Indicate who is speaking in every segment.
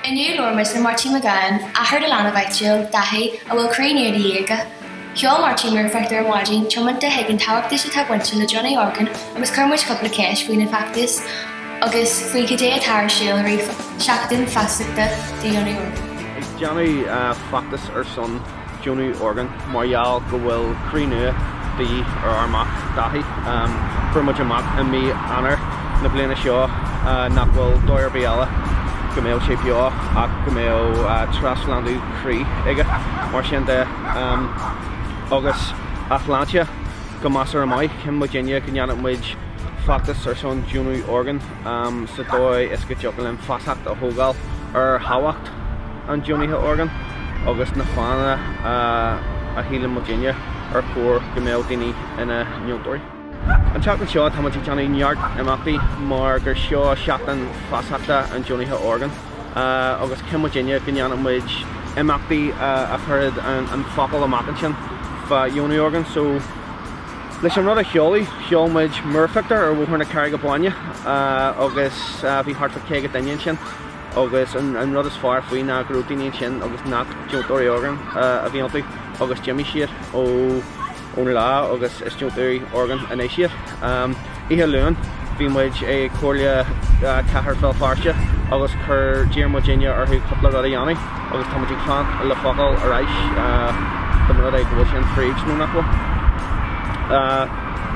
Speaker 1: Inniu labhair muid le Máirtín Mac Gabhann, athair do leanbh áitiúil, Daithí, a bhfuil croí nua de dhíth aige. Sheol Máirtín múrphictiúr ar maidin, tiomanta chuig an tábhachtais atá bainte le deonú orgán agus chuir muid cúpla ceist faoina feachtas agus faoi cad é atá ar siúl i rith Seachtain Feasachta do Dheonú Orgán.
Speaker 2: Ag déanamh feachtas ar son deonú orgán mar gheall go bhfuil croí nua de dhíth ar ár mac, Daithí. Fuair muid amach i mí Eanáir na bliana seo nach bhfuil dóigh ar bith eile go mbeadh sé beo ach go mbeadh trasphlandú croí aige. Mar sin de, agus a shláinte go measartha maith, chinn muidinne go ndéanfadh muid feachtas ar son deonú orgán sa dóigh is go dtiocfadh linn feasacht a thógáil ar thábhacht an deonaithe orgán agus na fáthanna a shíleann muidinne ar chóir go mbeadh daoine ina ndeontóirí. An tseachtain seo tá muid ag déanamh neart imeachtaí mar gur seo seachtain feasachta an deonaithe orgán agus chinn muidinne go ndéanfadh muid imeachtaí a chuirfeadh an focal amach ansin fá dheonú orgán so leis an rud a sheoladh, sheol muid múrphictiúr ar Bhóthar na Carraige Báine agus bhí thart fá 50 duine ansin. Agus an rud is fearr faoi ná go raibh daoine ansin agus nach deontóirí orgán a bhí iontu agus d'imigh siad ón lá agus is deontóirí orgán anois iad. Oíche Luain bhí muid ag Comhairle Cathair Bhéal Feirste agus chuir d'iarr muidinne orthu cúpla rud a dhéanamh agus tá muid ag fanacht le focal ar ais dá mba rud é go bhfuil sin fríd nó nach bhfuil.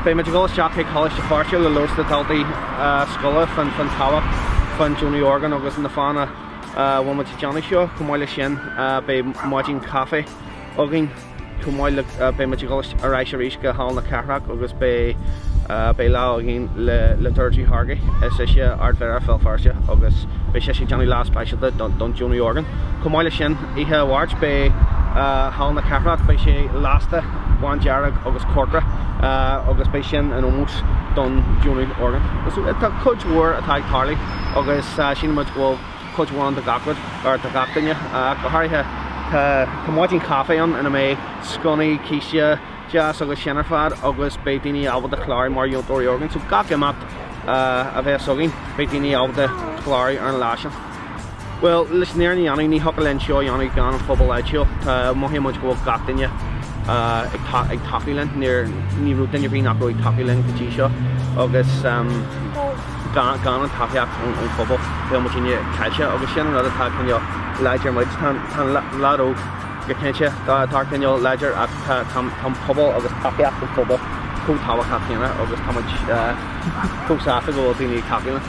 Speaker 2: Beidh muid ag dul isteach chuig Coláiste Feirste le labhairt le daltaí scoile fán tábhacht fán deonú orgán agus na fáthanna a bhfuil muid ag déanamh seo. Chomh maith leis sin beidh maidin caife againn chomh maith le beidh muid ag dul ar ais arís go Halla na Cathrach agus beidh beidh lá againn le le Deirdre Hargey. Is ise Ard-Mhéara Bhéal Feirste agus beidh sise ag déanamh lá speisialta don deonú orgán. Chomh maith leis sin oíche Mháirt beidh Halla na Cathrach beidh sé lasta bándearg agus corcra agus beidh sin in ómós don deonú orgán. So tá cuid mhór atá ag tarlú agus síleann muid go bhfuil cuid mhór ann do gach rud, or do gach duine. Go háirithe tá tá maidin chaife ann ina mbeidh sconnaí, císte deas agus sin ar fad agus beidh daoine ábalta clárú mar dheontóirí orgán. So gach imeacht a bheas againn beidh daoine ábalta clárú ar an lá sin. Bhuel, leis an fhírinne a dhéanamh, ní thiocfadh linn seo a dhéanamh gan an phobal áitiúil. Tá, mothaíonn muid go bhfuil gach duine ag tacú linn. Níor, ní raibh duine ar bith nach raibh ag tacú linn go dtí seo agus gan, gan an tacaíocht ón, ón phobal bheadh muidinne caillte agus sin an rud atá cineál láidir muid. Tá, tá an leaid óg go cinnte, tá, tá cineál láidir ach tá, tá, tá an pobal agus tacaíocht an phobail chomh tábhachtach céanna agus tá muid chomh sásta go bhfuil daoine ag tacú linn.